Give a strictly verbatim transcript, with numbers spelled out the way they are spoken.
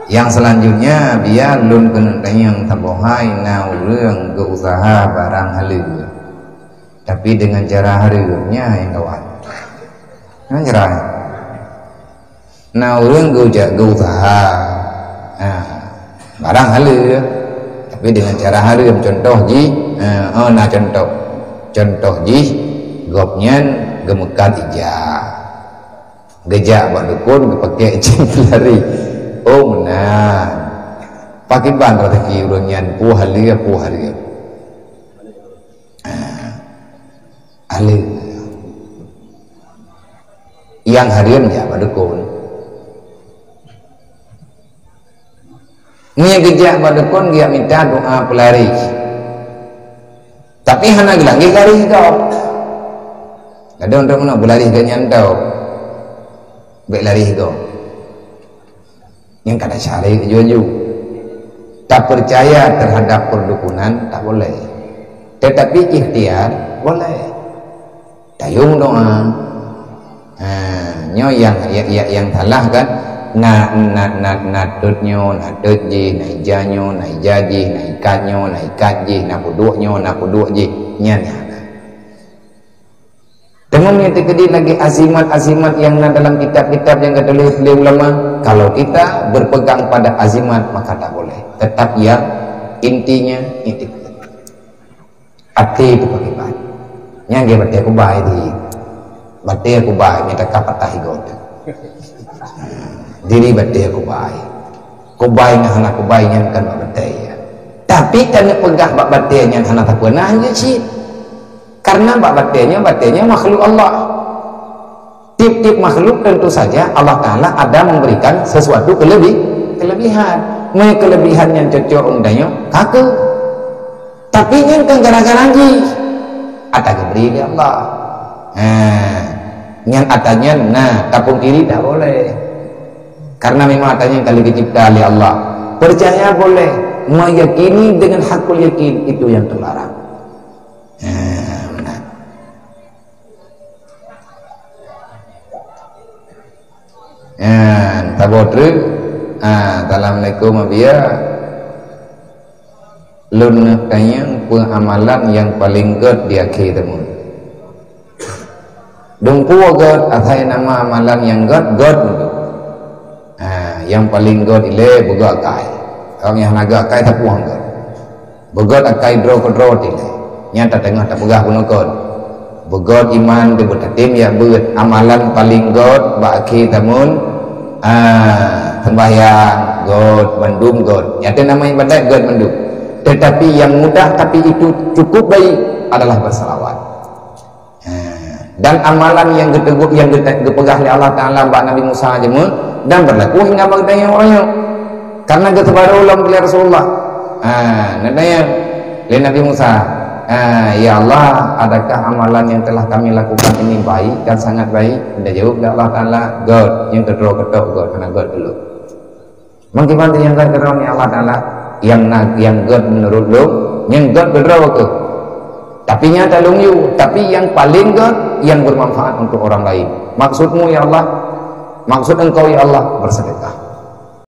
Nyang selanjutnya, biar lôn keuneuk tanyong saboh hai, na ureuëng geuusaha barang haleue, tapi dengan cara hareum, nyan nyang kawan. Nyan cara. Na ureuëng geuja-, geuusaha, ha, barang haleue, tapi dengan cara hareum. Contoh jih, ha, oh, na contoh. Contoh jih, gobnyan geumeukat ija. Geujak bak dukon, geupakèk cit lari. Oh, meunan. Pakriban raseuki ureuëng nyan, peue haleue, peue hareum. Ah, haleue. Nyang hareum jak bak dukon. Meunyo geujak bak dukon, geujak mita doa peularéh. Tapi hana geulanggeh garéh gob. Ladôm droe meunoe beularéh gobnyan tau. Bèk laréh gob. Nyang kada syaré laju-laju. Tapeucaya terhadap perdukunan tak boleh. Tetapi ikhtiar boleh. Tayong doa. Ha, nyoe nyang, nyang, nyang, nyang salah kan? Na, na, na, na tot nyoe, na tot jih, na ija nyoe, na ija jih, na ikat nyoe, na ikat jih, na peuduek nyoe, na peuduek jih. Nyan nyang hana. Teuma meunyo teukeudi lagèe azimat-azimat nyang na dalam kitab-kitab nyang geutuléh lé ulama, kalau kita berpegang pada azimat, maka tak boleh. Tetap yang intinya itikad. Até teupakiban. Nyang geuh batèe kubai di. Batèe kubai, mita ka patah igoe teuh. Diri batèe kubai. Kubai ngon hana kubai nyan kan bak batèe, ya. Tapi taneuk peugah bak batèe nyan hana tapeuna, hana cit. Karena bak batèe nyan, batèe nyan makhluk Allah. Tiep-tiep makhluk tentu saja Allah Ta'ala ada memberikan sesuatu kelebih-, kelebihan. Meunyo kelebihan nyan cocok ngon tanyoe, ka keuh. Tapi nyan kan gara-gara jih. Ata geubri lé Allah. Ha, nyan ata nyan, nah, tapungkiri tak boleh. Karena memang ata nyan ka lheueh geucipta lé Allah. Percaya boleh, meyakini dengan hakul yakin itu yang terlarang. Ha, meunan. Nyan, saboh treuk. Ha, assalamualaikum, Abiya. Lôn neuk tanyong peue amalan nyang paleng gét di akhé tamon. Dum peue gét, asai nama amalan nyang gét, gét. Ha, nyang paleng gét ilèe beugét akai. Kalau nyang hana gét akai, sapeue han gét. Beugét akai droe keudroe tilèe. Nyan tateungoh tapeugah bunoe kon. Beugét iman, beugét tatem jak beuet. Amalan paleng gét bak akhé tamon, ah, sembahyang gét, bandum gét. Nyata nama ibadat gét bandum. Tetapi yang mudah tapi itu cukup baik adalah bersalawat. Ha, dan amalan nyang geuteugok, nyang geute-, geupeugah lé Allah Taala bak Nabi Musa jeuet, dan berlaku hingga bak geutanyoe uroe nyoe. Karena geuteubarô lom lé Rasulullah. Ha, neutanyong lé Nabi Musa, ha, "Ya Allah, adakah amalan yang telah kami lakukan ini baik dan sangat baik?" Geujaweueb lé Allah Taala, "Gét, nyang keudroe keutok gét, hana gét teulheueh." Meukiban nyang gét keudroe ngon Allah Taala, nyang na, nyang gét meunurot lôn, nyang gét keudroe keuh. Tapi nyata lôn yue, tapi nyang paleng gét, nyang bermanfaat untuk orang lain. Maksudmu, ya Allah? Maksud engkau, ya Allah, bersedekah.